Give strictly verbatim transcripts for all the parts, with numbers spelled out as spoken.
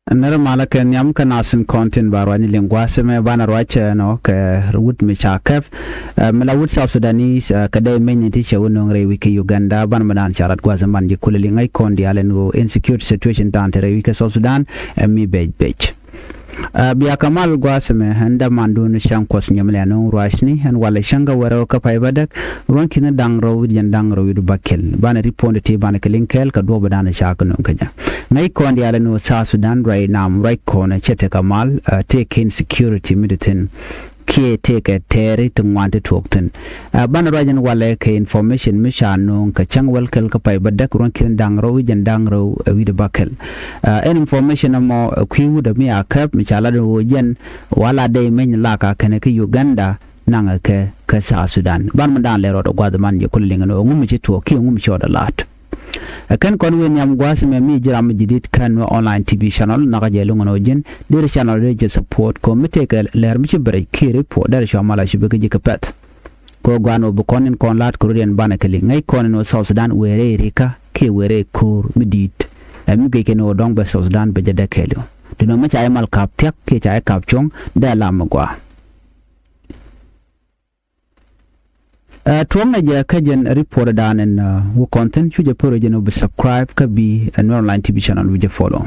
Nɛrɛ malä kɛ nhiam kä nath tin kɔn tin ba ruacni liŋ gua̱a̱th ɛmɛ, banɛ ruac ɛnɔ kɛ wut mi ca kɛp, ɛ, mi la wut South Sudanese, ɛ, kɛ dɛy mecni ti cɛ wä nööŋ rɛy wi̱c kä Uganda. Banɛ mi dan ca lat gua̱a̱th ɛmɛ, banɛ ji̱ kulɛ liŋ ŋäc kɔn diaal ɛn ɣöö insecurity situation dan te rɛy wi̱c kä South Sudan ɛ mi bec bec. Ɛ, bia kɛ mal gua̱a̱th ɛmɛ, ɛn dämandun cäŋ Kuɔth Nyamilɛ nööŋ ruacni, ɛn walɛ cäŋ kä wärä kä pay bädäk, ruɔ̱n ki̱ni da̱ŋ rɛw wi̱cdɛ jiɛn da̱ŋ rɛw wi̱cdɛ bäkɛl. Banɛ ripot ti banɛ kɛ liŋ kɛɛl kɛ duɔ̱ɔ̱p dan ca kɛ nööŋ kä jɛ. Ŋäc kɔn diaal ɛn ɣöö South Sudan ruac nam ruac kɔn cɛ tekɛ mal, ɛ, tëëkɛ insecurity mi te thi̱n kiɛ tëëkɛ tɛɛri ti ŋuan ti tuɔɔk thi̱n. Ɛ, banɛ ruac ɛn walɛ kɛ information mi ca nööŋ kɛ cäŋ wäl kɛl kä pay bädäk, ruɔ̱n ki̱ni da̱ŋ rɛw wi̱cdɛ jiɛn da̱ŋ rɛw, ɛ, wi̱cdɛ bäkɛl. Ɛ, ɛn information ɛmɔ, ɛ, kui̱ wut ɛ mi a kɛp mi ca lat ɛn ɣöö jɛn wala dɛy mecni la ka kɛnɛ kä Uganda naŋɛ kɛ kä South Sudan. Banɛ mi dan lɛ rɔɔdɛ gua̱a̱th ɛmɛ, banɛ ji̱ kulɛ liŋ ɛn ɣöö ŋu mi ci tuɔɔk kiɛ ŋu mi ci ɣɔdɛ la̱t. Ɛ, kɛn kɔn wëë nhiam gua̱a̱th ɛmɛ, mi ji̱ ram mi ji̱ di̱t kä Nuer Online T V channel, nhɔakä jɛ luŋ ɛn ɣöö ji̱n derɛ channel derɛ jɛ support, kɛ ɣöö mi tëëkɛ lɛr mi ci bɛ rɛc kiɛ ripot derɛ cua mal a ci bikɛ ji̱ kɛ pɛ̈th. Kɛ ɣöö gua̱a̱n ɣöö bi kɔn in kɔn la̱t kɛ rɔ̱diɛn, banɛ kɛ liŋ. Ŋäc kɔn ɛn ɣöö South Sudan wëë rɛy rikä kiɛ wëë rɛy ko̱o̱r mi di̱i̱t, ɛ, mi guic kɛn ɣöö dɔ̱ŋ bɛ South Sudan bɛ jɛ däk kɛɛliw. Duundɛ mi ca jɛ mal ka̱p thia̱k kiɛ ca jɛ ka̱p cuɔ̱ŋ, dee lam mi gɔaa. Ɛ, tuɔ̱ŋnɛ jɛ kä jɛn ripot dan ɛn, ɛ, wä kɔn thi̱n, cu jɛ pär jɛn wä bi subscribe kä bi, ɛ, Nuer Online T V channel bi jɛ follow.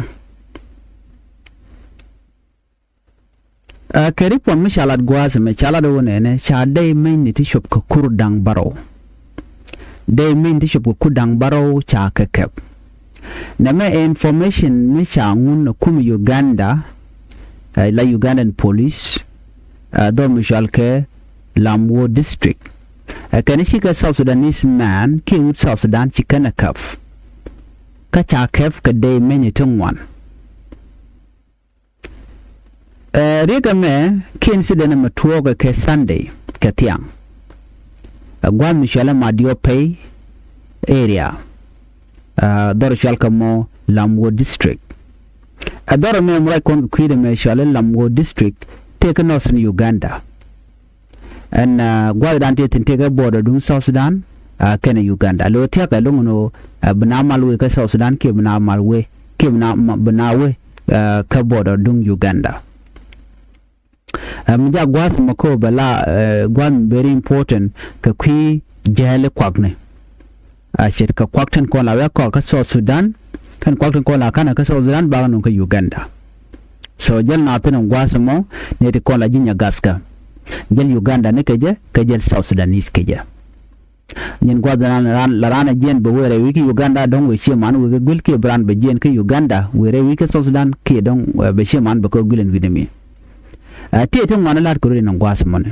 Ɛ, kɛ ripot mi ca lat gua̱a̱th ɛmɛ, ca lat wä nɛnɛ, ca dɛy mecni ti cop kɛ kur da̱ŋ bärɔw. Dɛy mecni ti cop kɛ kur da̱ŋ bärɔw ca kɛ kɛp. Nɛmɛ ɛ information mi ca ŋun ɛ kum Uganda, ɛ, la Ugandan police, ɛ, dhɔr mi cɔal kɛ Lamwo District. Ɛ, kɛn cikɛ South Sudanese man kiɛ wut South Sudan ci kɛn ɛ kɛp. Kä ca kɛp kɛ dɛy mecni ti ŋuan. Ɛ, riɛk ɛmɛ kiɛ incident ɛmɛ tuɔɔkɛ kɛ Sunday kɛ thiaŋ. Ɛ, gua̱a̱th mi cɔalɛ Madiopei area, ɛ, dhɔr cɔal kɛ mɔ Lamwo District. Ɛ, dhɔr ɛmɛ mi ruac kɔn kɛ kui̱dɛ mɛ cɔalɛ Lamwo District, tëëkɛ Northern Uganda. Ɛn, ɛ, gua̱th dan tëë thi̱n tëëkɛ border duŋ South Sudan, ɛ, kɛnɛ Uganda. Lo̱ thia̱k ɛ lo̱ŋ ɛn ɣöö, ɛ, bi na mal wee kä South Sudan kiɛ bi na mal wee kiɛ bi na ma-, bi na wee, ɛ, kä border duŋ Uganda. Ɛ, mi jak gua̱th mɛ kä bɛ la, ɛ, gua̱th mi very important kɛ kui̱ jääli kuakni. A ce̱tkɛ kuak tin kɔn la wee kɔk kä South Sudan, kɛn kuak tin kɔn la kanɛ kä South Sudan bakɛ nöŋ kä Uganda. So jäl na thin in gua̱a̱th ɛmɔ, nɛy ti kɔn la ji̱ Nyagathkä. Jäl Uganda ni kɛ jɛ, kɛ jäl South Sudanese kɛ jɛ. Nyin gua̱a̱th la raan, la raan a jiɛn bɛ wëë rɛy wi̱c kä Uganda, dɔ̱ŋ wëë cie man wëë kɛ guil kiɛ bi raan bɛ jiɛn kä Uganda wëë rɛy wi̱c kä South Sudan kiɛ dɔ̱ŋ, ɛ, bɛ cie man bɛ kɛ guil ɛn wi̱ni mi. Ɛ, tëë ti ŋuan la̱t kɛ rɔ̱diɛn in gua̱a̱th ɛmɔni.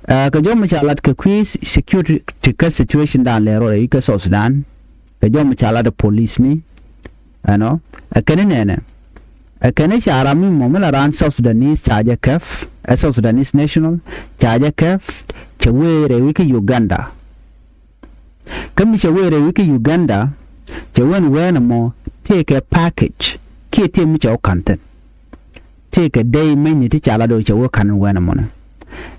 Ɛ, kɛ jɔw mi ca lat kɛ kui̱ security kä situation dan lɛ rɔ rɛy wi̱c kä South Sudan. Kɛ jɔw mi ca lat ɛ policeni, ɛnɔ, ɛ kɛn i̱ nɛnɛ. Ɛ kɛn i̱ ca ram mi mɔ mi la raan South Sudanese ca jɛ kɛp, ɛ South Sudanese national, ca jɛ kɛp, cɛ wee rɛy wi̱c kä Uganda. Kä mi cɛ wee rɛy wi̱c kä Uganda, cɛ wen wee nɛ mɔ tëëkɛ package kiɛ tëë mi cɛ wä ka̱n thi̱n. Tëëkɛ dɛy mecni ti ca lat ɣöö cɛ wä ka̱n wä nɛ mɔnɛ.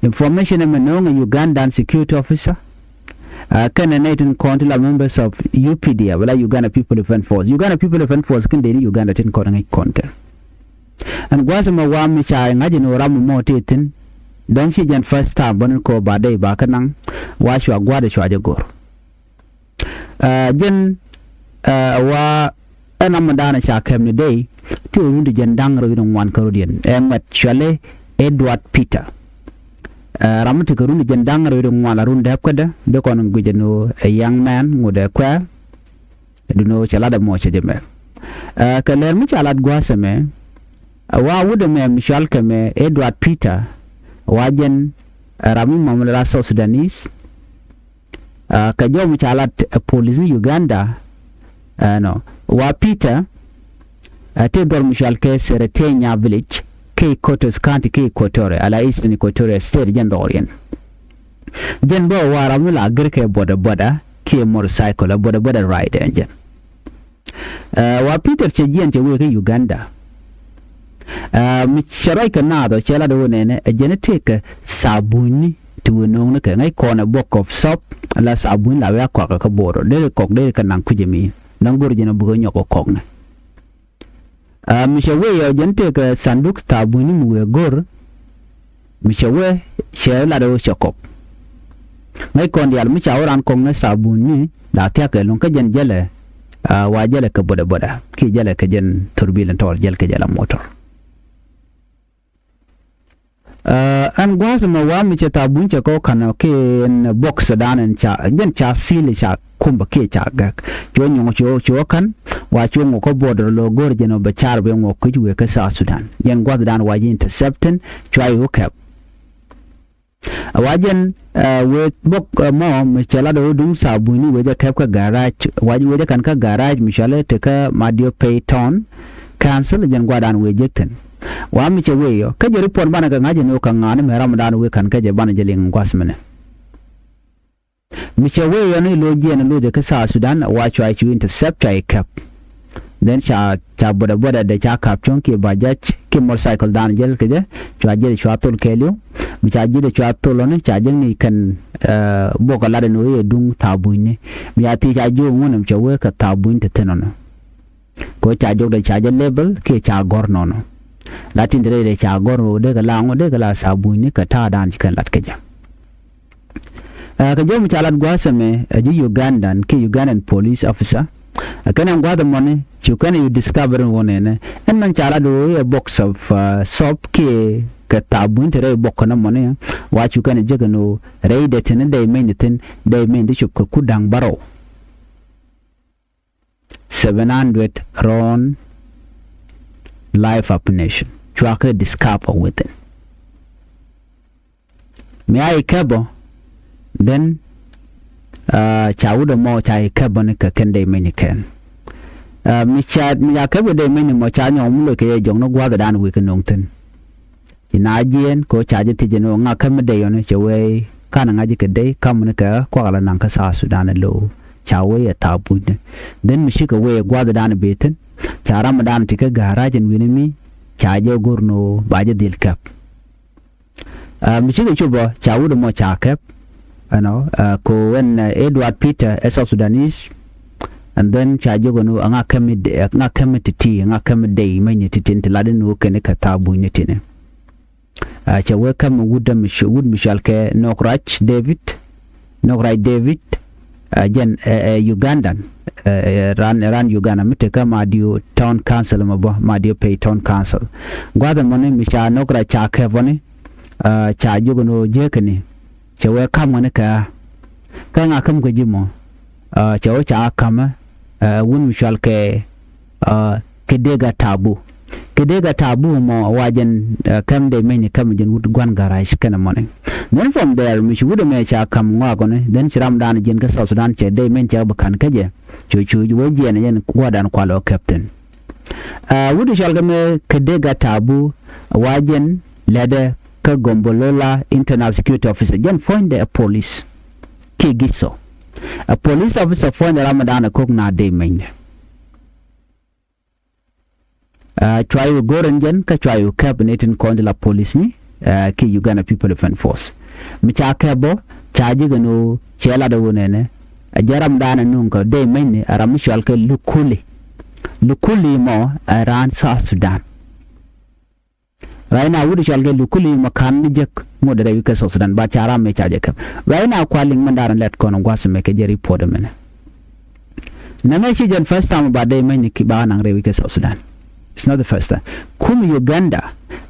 Information ɛmɛ nööŋɛ Ugandan security officer, ɛ, kɛnɛ nɛy tin kɔn ti la members of U P D F, la Uganda People Defense Force. Uganda People Defense Force kin dee ni Uganda tin kɔn ŋäc kɔn kɛ. Ɛn gua̱a̱th ɛmɛ wa mi ca ŋa̱c ɛn ɣöö ram ɛmɔ tëë thi̱n. Dɔ̱ŋ ci jɛn first time bä ni kɔ ba dɛy ba kä naŋ. Wa cua gua̱a̱th ɛ cua jɛ go̱r. Ɛ, jɛn, ɛ, wa ɛn amɛ da̱a̱n ca kɛp ni dɛy ti run ti jɛn da̱ŋ rɛw wi̱cdɛ ŋuan kä rɔ̱diɛn. Ɛ ŋuɛt cɔalɛ Edward Peter. Ɛ, ram mi ti kɛ run ti jɛn da̱ŋ rɛw wi̱cdɛ ŋuan la run dääp kädɛ, dee kɔn guic ɛn ɣöö ɛ young man ŋut ɛ kuɛɛr. Duno cɛ lat ɛmɔ cɛ jɛ mɛ. Ɛ, kɛ lɛr mi ca lat gua̱a̱th ɛmɛ, ɛ, wa wut ɛmɛ mi cɔal kɛ mɛ Edward Peter, wa jɛn, ɛ, ram mi mɔmɔ la South Sudanese. Ɛ, kɛ jɔw mi ca lat, ɛ, police ni Uganda, ɛ, nɔ. Wa Peter, ɛ, tëë dhɔr mi cɔal kɛ Seretenya village, kɛ Iquitos County, kɛ Equatoria, ala Eastern Equatoria State, jɛn dhɔriɛn. Jɛn bä wa ram mi la gir kɛ boda boda kiɛ motorcycle, ɛ boda boda rider jɛn. Ɛ, wa Peter cɛ jiɛn cɛ wee kä Uganda. Ɛ, mi cɛ ruac kɛ naath ɔ cɛ lat ɣöö nɛnɛ, ɛ jɛn tëëkɛ thabunyni ti wee nööŋni kɛ ŋäc kɔn ɛ box of soap, la thabuny la wee a kɔak kä bo̱o̱r ɔ. Dee kɔk dee kɛ naŋ kui̱c ɛmi. Naŋ go̱r jɛn ɔ bikɛ nyɔk ɔ kɔkni. Aa, mi cɛ wee yɔ jɛn tëëkɛ sanduk thaabuni mi wëë go̱r. Mi cɛ wee cɛ lat ɣöö cɛ kɔp. Ŋäc kɔn diaal mi ca wä raan kɔŋ ni thaabuni la thia̱k kɛ luŋ kä jɛn jälɛ. Aa, wa jälɛ kɛ bodaboda kiɛ jälɛ kɛ jɛn thurbil in tɔɔr jäl kɛ jälɛ motor. Aa, ɛn gua̱a̱th ɛmɛ wa mi cɛ thaabuni cɛ kɔk ka̱n ɔ kiɛ ɛn box dan ɛn ca jɛn ca thil ca kumbä kiɛ ca gäk. Cuɔ nyuŋ cuɔ cuɔ ka̱n wa cuɔ ŋukä border lo go̱r jɛn ɔ bɛ car bɛ ŋuɔk kui̱c wëë kä South Sudan. Jɛn gua̱a̱th dan wa ji̱ intercepting cua i̱ wä kɛp. Ɛ wa jɛn ɛ wëë bok ɛ mɔ mi cɛ lat ɛ wä duŋ thaabuni wëë jɛ kɛp kä garage wa wëë jɛ ka̱n kä garage mi cɔalɛ tekä Madio Pay Town Council jɛn gua̱a̱th dan wëë jek thi̱n. Wa mi cɛ wee yɔ kä jɛ report banɛ kɛ ŋa̱c ɛn ɣöö kɛ ŋa̱a̱n mɛ ram dan wee ka̱n kä jɛ banɛ jɛ liŋ gua̱th mɛnɛ. Mi cɛ wee yɔ ni lo̱c jiɛn lo̱cɛ kä South Sudan wa cua cu intercept cua i̱ kɛp. Then ca ca bodaboda dee ca kap cuɔ̱ŋ kiɛ bajaj kiɛ motorcycle dan jɛl kɛ jɛ cua jiɛt cua thol kɛɛliw. Mi ca jiɛt cua thol ɔni ca jɛ ŋi̱i̱c kɛn ɛ buɔk kɛ lat ɛn ɣöö i̱ ɛ duŋ thaabuni. Mi ca thiec ca jiök ŋun ɛm cɛ wee kɛ thaabuni te thi̱n ɔnɔ. Kɛ ɣöö ca jɔkdɛ ca jɛ label kiɛ ca gɔ̱r nɔnɔ. La tin te rɛydɛ ca gɔ̱r ɣöö dee kɛ la ŋu dee kɛ la thaabuni kɛ ta̱a̱dan ci kɛn lat kɛ jɛ. Ɛ kɛ jɔw mi ca lat gua̱a̱th ɛmɛ ɛ ji̱ Ugandan kiɛ Ugandan police officer. Ɛ kɛn ɛn gua̱a̱th ɛmɔni cu kɛn ɛ yu discover in wä nɛnɛ ɛn mɛn ca lat ɣöö i̱ ɛ box of soap kiɛ kɛ thaabuni te rɛy box kɛn ɛmɔni. Wa cu kɛn ɛ jek ɛn ɣöö rɛydɛ tin dɛy mɛny ni thi̱n dɛy mɛny ti cop kɛ kut da̱ŋ bärɔw. Seven hundred round live ammunition cua kɛ discover within. Mi a i̱ kɛpɔ then ca wut ɛmɔ ca i̱ kɛpɔ ni kɛ kɛn dee meny ni kɛn. Mi ca mi ca kɛpɔ dee meny ni mɔ ca nyɔk mi loc kɛ yɛ jɔk ni gua̱thdan wi̱i̱ kɛ no̱o̱ŋ thi̱n. Ci na jiɛɛn kɛ ɣöö ca jɛ thiec ɛn ɣöö ŋa käm mi dey ɔni cɛ wee ka̱n ŋa̱c kɛ dey ka̱m ni kɛ kuak ala naŋ kä South Sudan ɛ lo̱o̱ ca wee ɛ thaap pucni. Then mi cikɛ wee gua̱thdan bee thi̱n ca ramdan ti kä ga̱a̱c ra̱c ɛn wi̱ni mi ca jɛ go̱r ni ɣöö ba jɛ dhil kɛp. Mi cikɛ cop ɔ ca wut ɛmɔ ca kɛp ɛnɔ ko ɛn Edward Peter ɛ South Sudanese. And then ca jok ɛn ɣöö ŋa käm mi dey ŋa käm mi ti̱ti̱ ŋa käm mi dey mecni ti̱ti̱n ti lat ɛn ɣöö kɛn kɛ thaap pucni ti̱ni. Cɛ wee käm wut mi wut mi cɔal kɛ Nɔk Rac David. Nɔk Rac David jɛn ɛ Ugandan. Ran ran Uganda mi tekä Madio Town Council mɔ bä Madio Pay Town Council. Gua̱th ɛmɔni mi ca Nɔk Rac ca kɛpɔni ca jiök ɛn ɣöö jiäkäni cɛ wee ka̱m ŋäni kɛ ɣä. Kä ŋa käm kɛ ji̱ mɔ cɛ wee ca ka̱mä wut mi cɔal kɛ Kidega Tabu. Kidega Tabu mɔ wa jɛn käm dee mecni käm jɛn wut gua̱n gara̱a̱c kɛnɛ mɔni. Then from there mi ci wut ɛmɛ ca ka̱m ŋɔakɔni then ci ramdan jiɛn kä South Sudan cɛ dee mecni cɛ bi ka̱n kä jɛ. Cu cu wee jiɛn jɛn gua̱dan kual ɔ captain. Wut cɔal kɛ mɛ Kidega Tabu wa jɛn lɛtdɛ kä Gombolola Internal Security Officer jɛn puɔ̱nydɛ ɛ police. Kiɛ gi̱th ɔ ɛ police officer puɔ̱nydɛ ramdan ɛ ko̱k na dee mecni. Cua yu go̱r ɛn jɛn kä cua yu kɛp ni tin kɔn ti la polisni kiɛ Uganda People Defense Force. Mi ca kɛp bä ca ji̱ kɛ ni ɣöö cɛ lat ɛ ɣöö nɛnɛ ɛ jɛ ramdan ɛ nuŋ kɛ dee mecni ɛ ram mi cɔal kɛ Lukuli. Lukuli mɔ ɛ raan South Sudan. Right now wut cɔal kɛ Lukuli mɔ ka̱n ni jek ŋot rɛy wi̱c kɛ South Sudan ba ca ram mi ca jɛ kɛp. Right now kualiŋ mɛn da̱rɛ lɛt kɔn gua̱th mɛ kɛ jɛ report mɛnɛ. Nɛmɛ ci jɛn first time ba dee mecni ki ba naŋ rɛy wi̱c kɛ South Sudan. It's not the first time. Kum Uganda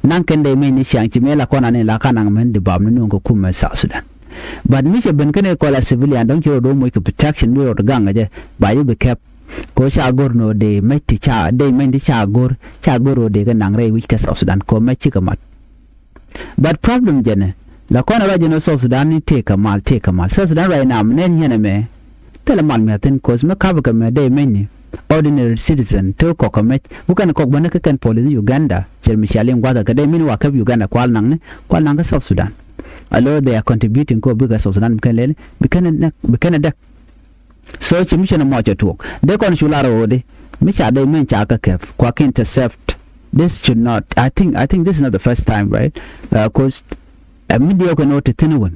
naŋ kɛn dee mecni ciaŋ ci mëë la kɔn ani la ka naŋ mɛn di bap ni nuŋ kɛ kum mɛ South Sudan. But mi cɛ ben kɛn kɔl a civilian dɔ̱ŋ ci rɔ do̱ moc kɛ protection mi rɔ gaŋ jɛ ba jɛ bi kɛp. Ko ca go̱r ni ɣöö dee mec ti ca dee mec ti ca go̱r ca go̱r ɣöö dee kɛ naŋ rɛy wi̱c kɛ South Sudan ko mec cikɛ mat. But problem jɛnɛ la kɔn ruac jɛn ɣöö South Sudan ni tëëkɛ mal tëëkɛ mal South Sudan ruac nam nɛn nyɛn ɛmɛ. Thilɛ mal mia̱thi̱n koth mi ka̱pɛ kɛ mɛ dee mecni ordinary citizen tëë kɔk kɛ mec wukɛn kɔk bäni kä kɛn police ni Uganda cɛ mi cia liŋ gua̱thɛ kɛ dee mecni wa käp Uganda kual naŋni kual naŋ kä South Sudan. Alo they are contributing ko bikɛ South Sudan bikɛn lɛl bikɛn däk. So ci mi cin mɔ cɛ tuɔk dee kɔn cu lar ɣöödi mi ca dee min ca kä kɛp kua ki intercept. This should not I think I think this is not the first time, right? Cause mi diɛw kɛ ni wä ti thin wän.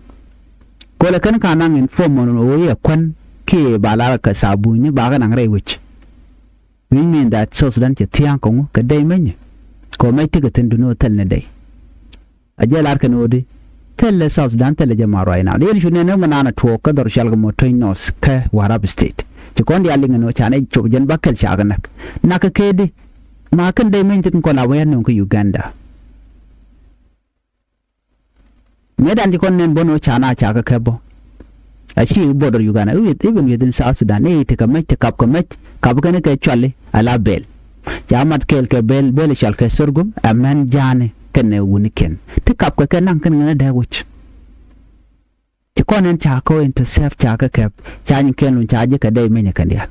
Kolɛ kɛn ka naŋ in fom mɔn ɣöö yɛ kuän kiɛ ba lar kɛ thaap pucni ba kɛ naŋ rɛy wi̱c. Which mean that South Sudan cɛ thia̱a̱ŋ kɛ ŋu? Kɛ dɛy mecni. Kɛ ɣöö mec tekɛ thi̱n duŋni ɣöö thil ni dɛy. A jɛ lar kɛn ɣöö di thilɛ South Sudan, thilɛ jɛ ma right now. Di yɛn cu nɛn ɣöö mi naan a tuɔɔk kä dhɔr cɔal kɛ Matoit North kä Warrap State. Ci kɔn diaal liŋ ɛn ɣöö ca nɛy cop jɛn bäkɛl ca kɛ näk. Nakä kɛ di ma kɛn dɛy mecni tin kɔn la wä yɛn nööŋ kä Uganda. Mëëdan ci kɔn nɛn bä ni wä ca na ca kɛ kɛp bä. A ci border Uganda, even, even within South Sudan, ni tekɛ mec, te kap kɛ mec, kap kɛn kɛ cuali a la bel. Ca mat kɛɛl kɛ bel, bel cɔal kɛ sorghum, ɛ mɛn jaani kɛn ɛ wuni kɛn. Ti kap kɛ kɛ naŋ kɛn ŋɛn ɛ dee wic. Ci kɔn nɛn ca kɛ wä intercept ca kɛ kɛp, ca nyin kɛn lun ca ji̱ kɛ dɛy mecni kɛn diaal.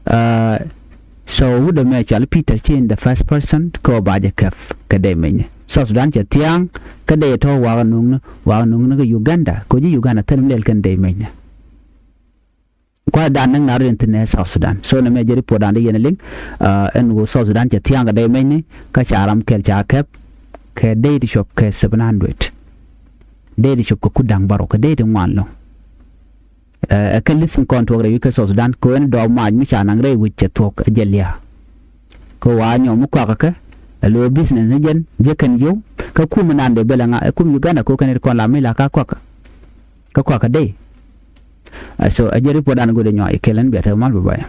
Uh, so wut ɛmɛ cɔal Peter ci in the first person kɛ ɣöö ba jɛ kɛp kɛ dɛy mecni. South Sudan cɛ thia̱a̱ŋ kä dɛy tɔ̱ wakä nuŋni, wakä nuŋni kä Uganda, kɛ ɣöö ji̱ Uganda thil mi lɛl kɛn dɛy mecni. Kua̱r dan näk na rot in thi̱n ɛ South Sudan. So nɛmɛ jɛ report dan di yɛn liŋ, uh, ɛn ɣöö South Sudan cɛ thia̱a̱ŋ kɛ dɛy mecni, kä ca ram kɛl ca kɛp kɛ dɛy ti cop kɛ seven hundred. Dɛy ti cop kɛ kur da̱ŋ bärɔw, kɛ dɛy ti ŋuan lɔ̱ŋ. Ɛ, ɛ kɛ list in kɔn tuɔk rɛy wi̱c kä South Sudan, kɛ ɣöö ɛn dɔɔk mac mi ca naŋ rɛy wi̱c cɛ thuɔ̱k ɛ jɛ lia̱a̱. Kɛ ɣöö wa nyɔk mi kuakä kɛ, ɛ lo̱ business ni jɛn, jɛ kɛn yio̱w, kä kum inan dee bel ɛŋa, ɛ kum Uganda kɛ ɣöö kɛn ri kɔn la mi la ka kuakä. Kä kuakä dɛy. Ɛ, so, ɛ jɛ report dan go̱o̱dɛ nyɔak i̱ kɛl ɛn bia te mal bä bä.